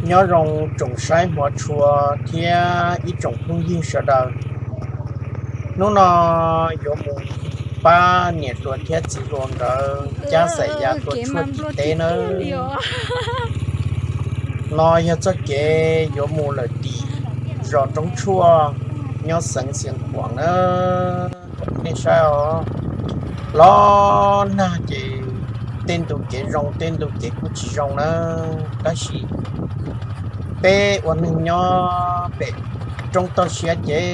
Nyob zoo tsoom saib hmov tshua thiab ib tsoom phooj ywg sawv daws. Hnub no yuav mus pab niam hluas thiab txiv hluas nkawd cab xaim ya tua tshuaj tim teb nawb. No yog txoj kev yuav mus lawm tim zos Roob Tshuaj nyob xeev Xiav Khuam nawb. Nej saib os, los nag ces tej ntu kev zoo tej ntu kev kuj tsis zoo nawb, tab sis peb ua neeg nyob pem roob toj siab ces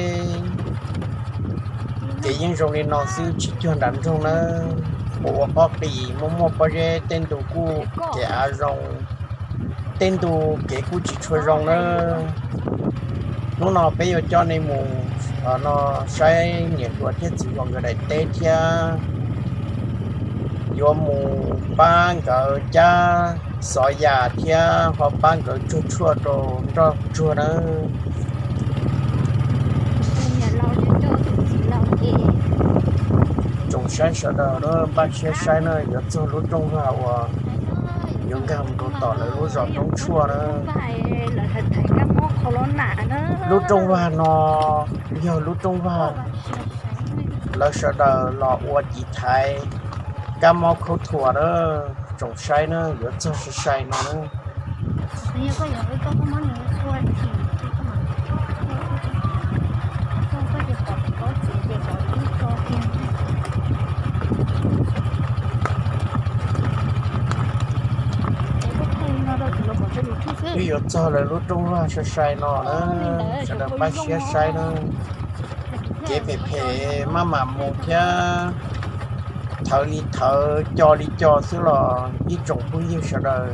kev yeej zoo li no xwb tsis cuag nram nroog nawb. Mus ua pob qis muaj muaj pob zeb tej ntu kuj kev av zoo, tej ntu kev kuj tsis tshua zoo nawb. Hnub no peb yuav coj nej mus no saib niam hluas thiab txiv hluas nkawd daim teb thiab yuav mus pab nkawd cab xov yas thiab ho pab nkawd tsuag tshuaj rau nroj tsuag nawb. Tsoom saib sawv daws na, npaj siab saib na, yuav txog lub rooj vag uas yuav nkag mus rau tom lawv lub zos Roob Tshuaj na. Lub rooj vag no yog lub rooj vag lawv sawv daws los ua tiv thaiv kab mob khaub thuas na. Tsoom saib na, yuav txog sai sai no na. Twb yuav txog lawv lub rooj vag sai sai no na, sawv daws npaj siab saib na. Kev phem phem maj mam mus thiab, thawv li thawv co li co xwb los ib tsoom phooj ywg sawv daws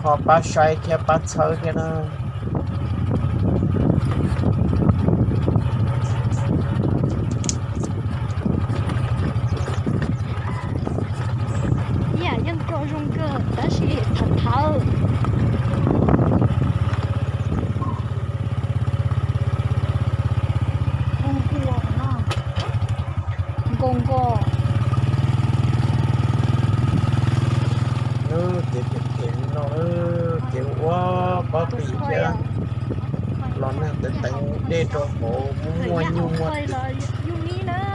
ho pab saib thiab pab txhawb thiab na. Ib yam yeej co zoo kawg tab sis thawv thawv. Nkaus nkaus. Lub kev phem phem li no, kev ua pob qis thiab los nag teev teev dej rau hauv, muaj nyuj muaj twm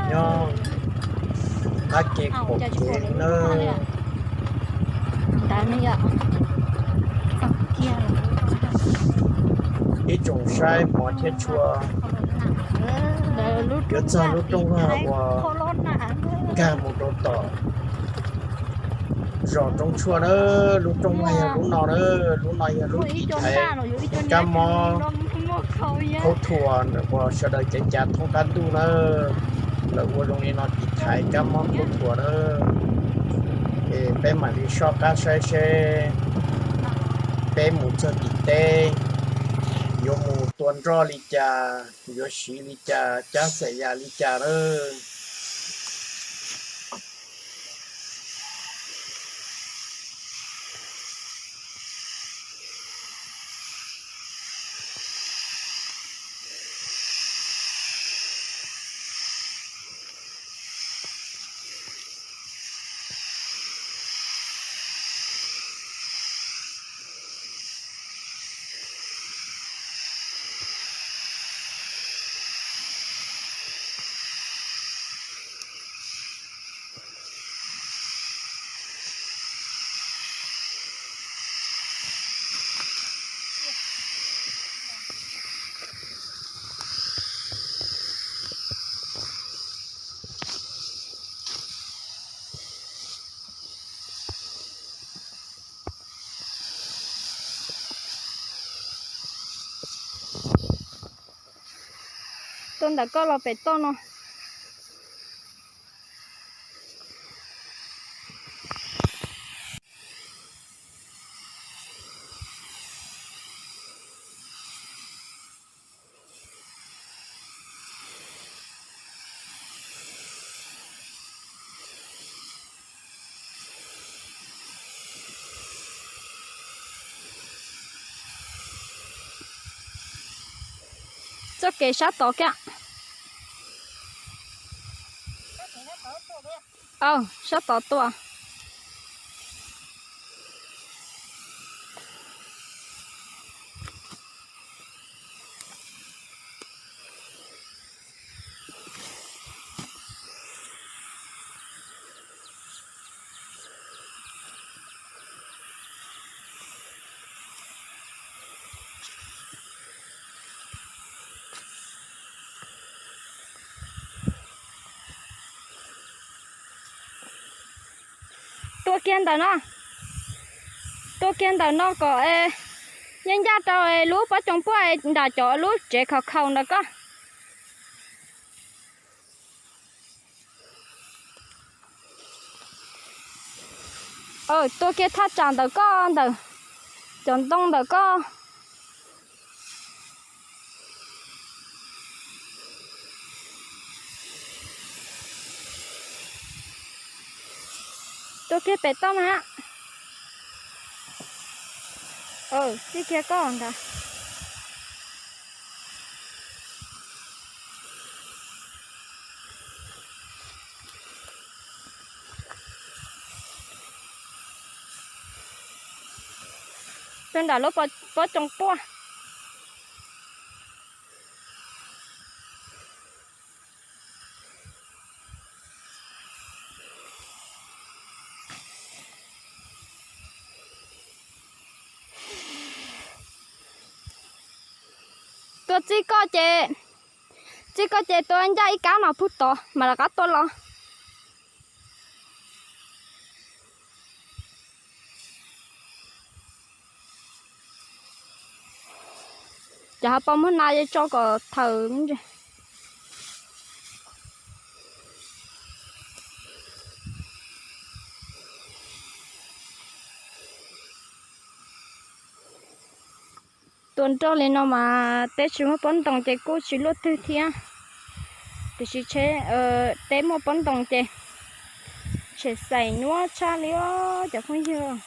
nyob qab ke qaum kev li na. Ib tsoom saib hmov thiab tshua, yuav txog lub rooj vag uas nkag mus rau tom zos Roob Tshuaj na. Lub rooj vag yog lub no na, lub no yog lub tiv thaiv kab mob khaub thuas uas sawv daws ceev cas thoob qab ntuj na. Lawv ua zoo li no tiv thaiv kab mob khaub thuas na. Es peb mam li soj qab saib seb peb mus txog tim teb yuav mus tua nroj li cas, yuav siv li cas, cab xaim yas li cas na. Tuaj ntawm koj los pem toj no. Txoj kev sab tod kiag. Aw, sab tod tuaj. kiag ntawm no, tua kiag ntawm no kom nyob ncaj rau lub pob coos puaj nram cov lub tsev khaus khaus ntawd ko. Tua kiag thaj tsam ntawm ko, ntawm cov ntoo ntawm ko. Tua kiag pem toj na. Txij kiag ko ntag. Tua nram lub pob coos puaj. Tua txij ko ces, txij ko ces tua ncaj ib kab no pub tod mam rov qab tua los. Cov hav pos muag na yeej tso kom thaws me ntsis. Tua nroj li no mas teb tsis muaj pob ntoos ces kuj tsis luaj twg thiab. Tiam sis teb muaj pob ntoos ces tshem xaim nyuaj tshaj li os cov phooj ywg.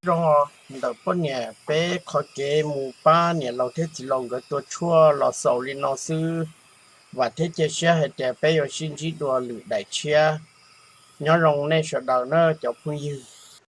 Zoo ntawm poj niam peb qhov kev mus pab niam laus thiab txiv laus nkawd tua tshuaj los xaus li no xwb. Vam thiab cia siab hais tias peb yuav sib ntsib dua lwm daim tshiab. Nyob zoo nej sawv daws na cov phooj ywg.